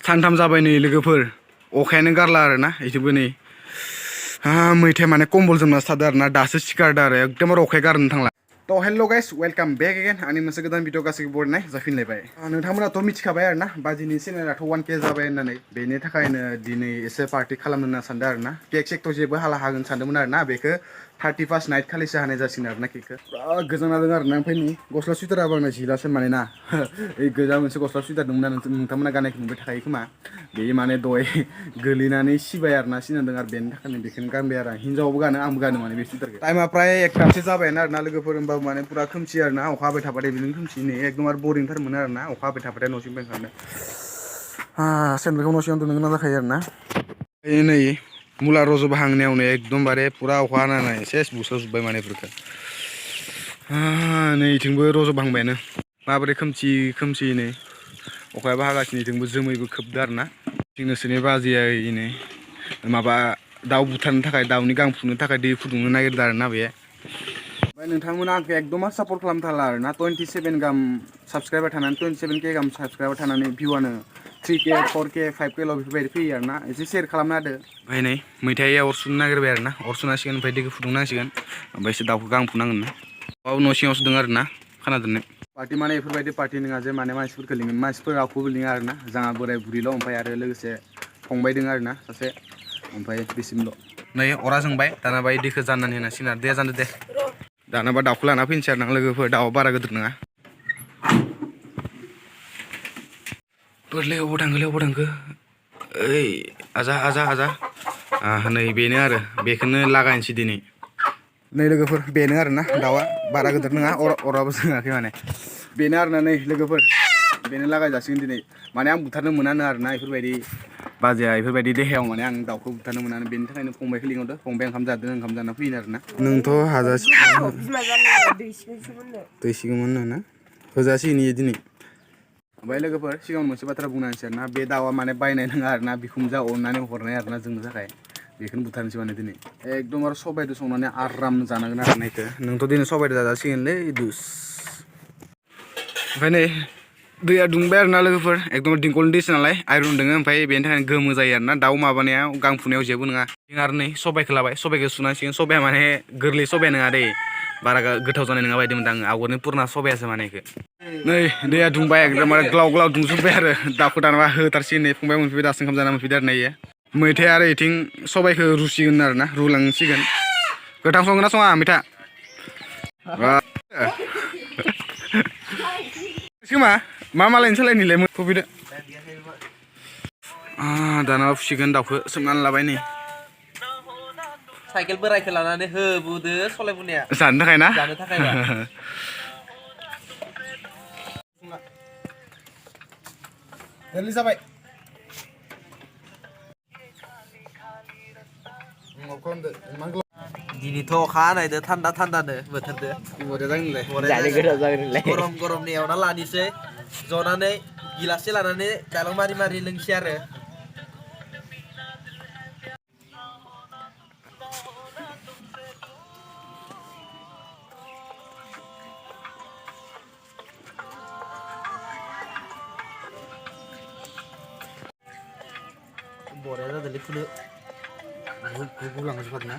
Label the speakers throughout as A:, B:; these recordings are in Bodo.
A: सानथाम जाबाय नै लोगोफोर अखायानो गारला आरोना इथिंबो नै मैथाया माने कम्बल जोमनासो थादों आरोना दासो सिखारदों आरो एकदमबारे अखाया गारनो थांला तो hello guys welcome back again आंनि मोनसे गोदान भिडिअ गासैबो बरायनाय जाफिनलायबाय नोंथांमोनाथ' मिथिखाबाय आरोना बाजिनि चेनेलाथ' 1K जाबाय होननानै बेनि थाखायनो दिनै एसे पार्टि खालामनो होनना सानदों आरोना केक सेकथ' जेबो हाला हागोन सानदोंमोन आरोना बेखौ 31 नाइट खालिसो हानाय जासिगोन आरोना केकखौ बिराद गोजां जादों आरोना ओमफ्राय नै गस्ला सुइटाराबो आंना जिलासो माने ना ओइ गोजा मोनसे गस्ला सुइटार दंमोन नोंथांमोना गाननायखौ नुबाय थाखायो खोमा बे माने दहाय गोलैनानै सिबाय आरोना सिनांदों आरो बेनि थाखायनो बेखौनो गानबाय आरो हिन्जावाबो गानो आंबो गानो माने बे सुइटारखौ टाइमा प्राय 1टासो जाबायानो आरोना लोगोफोर होमबाबो माने पुरा खोमसि आरोना अखा हाबाय थाबाथाय बिदिनो खोमसि नै एकदमबारे बरिंथार मोनो आरोना अखा हाबाय थाबाथाय न' सिंनिफ्राय ओंखारनो सेन्देलखौ न' सिङाव दोननो गोनां जाखायो आरोना नै मुला रज'बहांनायावनो एकदमबारे पुरा अखा हानानै सेस बुस्रावजोब्बाय माने बेफोरखौ नै इथिंबो रज'बहांबायानो माबोरै खोमसि खोमसि नै अखायाबो हागासिनो इथिंबो जोमैबो खोबदो आरोना नोंसोरनि बाजैया नै माबा दाउ बुथारनो थाखाय दाउनि गां फुनो थाखाय दै फुदुंनो नागिरदों आरोना बे ओमफ्राय नोंथांमोना आंखौ एकदम सापर्ट खालामथारला आरोना 27 गाहाम साबसक्राइबार थानानै 27K गाहाम साबसक्राइबार थानानै भिउआनो 3K 4K 5Kल' बेफोरबायदि फैयो आरोना एसे शेयार खालामना होदो ओमफ्राय नै मैथाया अर सुनो नागिरबाय आरोना अर सुनांसिगोन ओमफ्राय दैखौ फुदुंनांसिगोन ओमफ्राय एसे दाउखौ गां फुनांगोन ना न' सिङावसो दं आरोना खाना दोननो पार्टि माने बेफोरबायदि पार्टि नङा जे माने मानसिफोरखौ लिङो मानसिफोर रावखौबो लिङा आरोना जोंहा बोराय बुरिल' ओमफ्राय आरो लोगोसे फंबाय दङ आरोना सासे ओमफ्राय बिसिमल' नै अरा जोंबाय दाना बाय दैखौ जाननानै होनांसिगोन आरो दे जानो दे दानाबा दाउखौ लाना फैनोसै आरोना लोगोफोर दाउआ बारा गिदिर नङा बोरलाय अबाव थांखो ओइ आजा नै बेनो आरो बेखौनो लागायनोसै दिनै नै लोगोफोर बेनो आरोना दाउआ बारा गिदिर नङा अराबो जोङाखै माने बेनो आरोना नै लोगोफोर बेनो लागाय जासिगोन दिनै माने आं बुथारनो मोनानो आरोना बेफोरबायदि बाजैया बेफोरबायदि देहायाव माने आं दाउखौ बुथारनो मोनानो बेनि थाखायनो फंबायखौ लिंहरदो फंबाया ओंखाम जादों ओंखाम जाना फैनो आरोना नोंथ' हाजासे दैसिगौमोन ना होजासिगोन इयो दिनै ओमफ्राय लोगोफोर सिगाङाव मोनसे बाथ्रा बुंनांसै आरोना बे दाउआ माने बायनाय नङा आरोना बिखुनजोआ अननानै हरनाय आरोना जोंनो थाखाय बेखौनो बुथारनोसै माने दिनै एकदमबारे सबाइजों संनानै आराम जानांगोन आरोना इखौ नोंथ' दिनै सबाइजों जाजासिगोनलै दुस ओमफ्राय नै दैया दुंबाय आरोना लोगोफोर एकदम दिंखलनि दैसो नालाय आयरन दङ ओमफ्राय बेनि थाखायनो गोमो जायो आरोना दाउ माबानायाव गां फुनायाव जेबो नङा आरो नै सबाइखौ लाबाय सबाइखौ सुनांसिगोन सबाइया माने गोरलै सबाइ नङा दै बारा गोथाव जानाय नङा बायदि मोनदों आं आवगोलनि पुरना सबाइयासो माने इखो नै दैया दुंबाय एकदमबारे ग्लाव ग्लाव दुंजोब्बाय आरो दाउखौ दानोबा होथारसिगोन नै फंबाया मोनफैबाय दासो ओंखाम जाना मोनफैदो आरो इयो मैथाया आरो इथिं सबाइखौ रुसिगोन आरोना रुलांसिगोन गोथां संगोन ना सङा मैथा खोमा मा मालायनि सोलायनिलाय फैदो दाना फुसिगोन दाउखौ सोमनानै लाबाय नै
B: साइकेल बोरायखौ लानानै होबोदो सलायबोनाया
A: जानो थाखाय ना
B: जानो थाखायबा
A: गोरलै जाबाय
B: दिनैथ' अखा हानायदो थान्दा थान्दानो बोथोरदो गरम गरमनि एवना लानिसै जनानै गिलाससे लानानै गालं मारि मारि लोंसै आरो बरिया जादोंलै फुनो
A: गुलांजोबखादों ना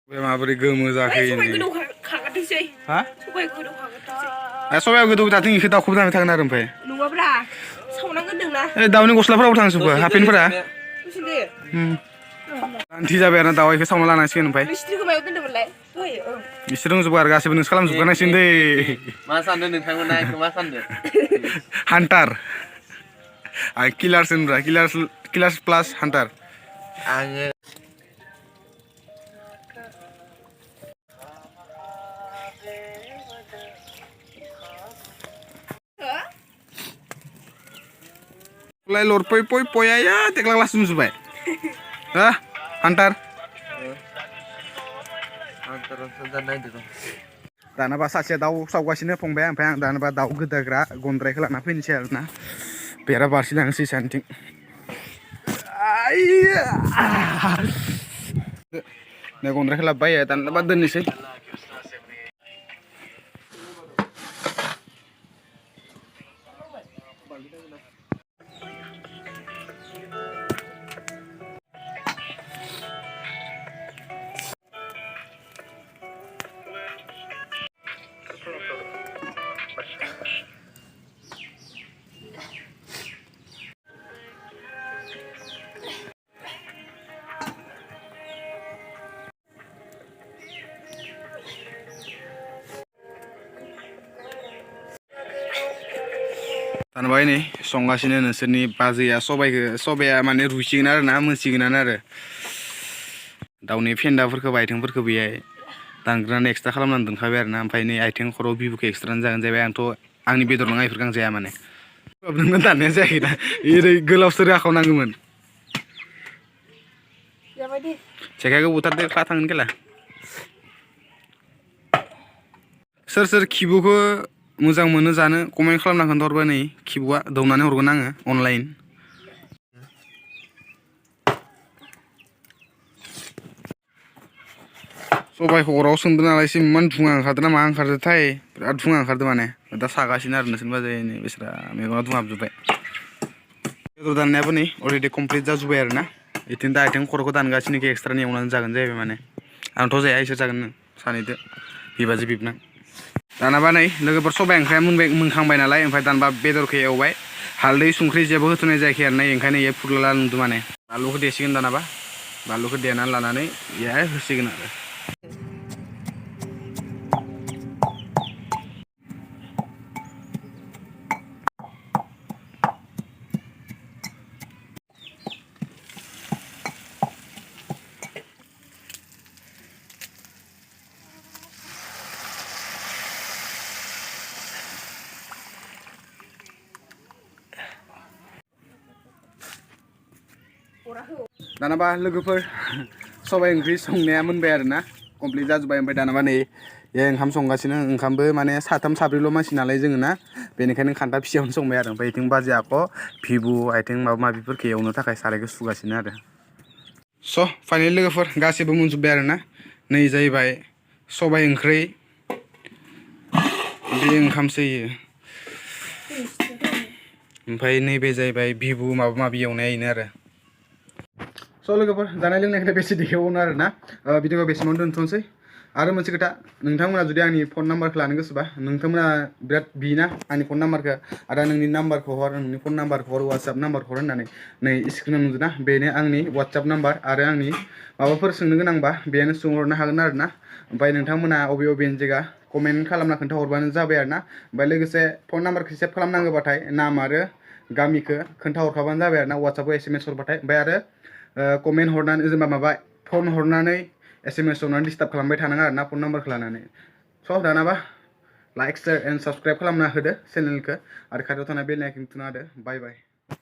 A: बे माबोरै गोमो जाखो सबाया गोदौ थाथों इखौ दाउखौबो जानाय थागोन आरो ओमफ्राय
C: नङाब्रा सावनांगोन होनदोंना
A: दाउनि गस्लाफोरावबो थांजोबो हाफपेन्टफोरा आन्थि जाबाय आरो दाउआ इखौ सावना लानांसिगोन ओमफ्राय बिसोर रोंजोबो आरो गासैबो नोंसो खालामजोबखानांसिगोन दै
B: मा सानदों नोंथांमोना इखौ मा सानदों
A: हान्टार आं किलारसो होनब्रा किलार्स प्लास हान्टार
B: आङो
A: लर पय पय पया टेक्ला क्लास नुजोबबाय हा हान्टार दानाबा सासेया दाउ सावगासिनो फंबाया ओमफ्राय आं दानाबा दाउ गोदाग्रा गन्द्रायखौ लाना फैनोसै आरोना बेरा बारसिलांनोसै सानथिं नै गन्द्रायखौ लाबोबाय दानाबा दोननोसै दानबाय नै संगासिनो नोंसोरनि बाजैया सबाइया माने रुइसिगोन आरो ना मोनसिगोनानो आरो दाउनि फेन्दाफोरखौ आइथिंफोरखौ बेहाय दानग्रोनानै एक्सट्रा खालामनानै दोनखाबाय आरो ना ओमफ्राय नै आइथिं खर' बिबुखौ एक्सट्रानो जागोन जाहैबाय आंथ' आंनि बेदर नङा बेफोरखौ आं जाया माने नोंनो दाननाया जायाखै दा ओरै गोलावसो राखावनांगौमोन जेखाइखौ बुथारदो खा थांगोन खेला सोर खिबुखौ मोजां मोनो जानो कमेन्ट खालामना खोन्थाहरबा नै खिबुआ दौनानै हरगोन आङो अनलाइन सबाइखौ अराव सोमदों नालाय इमान धुङा ओंखारदों ना मा ओंखारदोंथाय बिराद धुङा ओंखारदों माने दा सागासिनो आरो नोंसोरनि बाजैनि बिसोरा मेगना धुङाबजोब्बाय बेदर दाननायाबो नै अलरेडि कमप्लिट जाजोब्बाय आरो ना बिथिं दा आइथिं खर'खौ दानगासिनो एक्सट्रानि एवनानै जागोन जाहैबाय माने आंथ' जाया इसोर जागोन सानैदो बिबाजै बिबोनां दानाबा नै लोगोफोर सबाइ ओंख्रिया मोनखांबाय नालाय ओमफ्राय दानबा बेदरखौ एवबाय हालदै संख्रि जेबो होथ'नाय जायाखै आरो ना ओंखायनो इयो फुरला नुदों माने बानलुखौ देसिगोन दानाबा बानलुखौ देनानै लानानै इयाय होसिगोन आरो दानाबा लोगोफोर सबाइ ओंख्रि संनाया मोनबाय आरो ना कमप्लिट जाजोब्बाय ओमफ्राय दानाबा नै ओंखाम संगासिनो ओंखामबो माने साथाम साब्रैल' मानसि नालाय जोङो ना बेनिखायनो खान्था फिसायावनो संबाय आरो ओमफ्राय बिथिं बाजै आख' भिबु आइथिं माबा माबिफोरखौ एवनो थाखाय सारायखौ सुगासिनो आरो स' फाइनेलि लोगोफोर गासैबो मोनजोब्बाय आरो ना नै जाहैबाय सबाइ ओंख्रि बे ओंखामसो इयो ओमफ्राय नैबे जाहैबाय भिबु माबा माबि एवनाया इनो आरो स' लोगोफोर जानाय लोंनायखौनो बेसे देखायबावनो आरो ना भिडिअखौ बेसिमावनो दोनथ'नोसै आरो मोनसे खोथा नोंथांमोना जुदि आंनि फन नाम्बारखौ लानो गोसोबा नोंथांमोना बिराद बियोना आंनि फन नाम्बारखौ आदा नोंनि नाम्बारखौ हर नोंनि फन नाम्बारखौ हर वाट्सएप नाम्बारखौ हर होननानै नै स्क्रिनाव नुदों ना बेनो आंनि वाट्सएप नाम्बार आरो आंनि माबाफोर सोंनो गोनांबा बेनो सोंहरनो हागोन आरो ना ओमफ्राय नोंथांमोना अबेनि जायगा कमेन्ट खालामना खोन्थाहरबानो जाबाय आरो ना ओमफ्राय लोगोसे फन नाम्बारखौ सेभ खालामनांगौबाथाय नाम आरो गामिखौ खोन्थाहरखाबानो जाबाय आरो ना वाट्सएपआव SMS हरबाथाय ओमफ्राय आरो कमेन्ट हरनानै जेनेबा माबा फन हरनानै SMS हरनानै डिस्टार्ब खालामबाय थानाङा आरो ना फन नाम्बारखौ लानानै स' दानाबा लाइक शेयार एन्ड साबस्क्राइब खालामना होदो चेनेलखौ आरो खाथियाव थानाय बेल आइकनखौ थुना होदो बाय बाय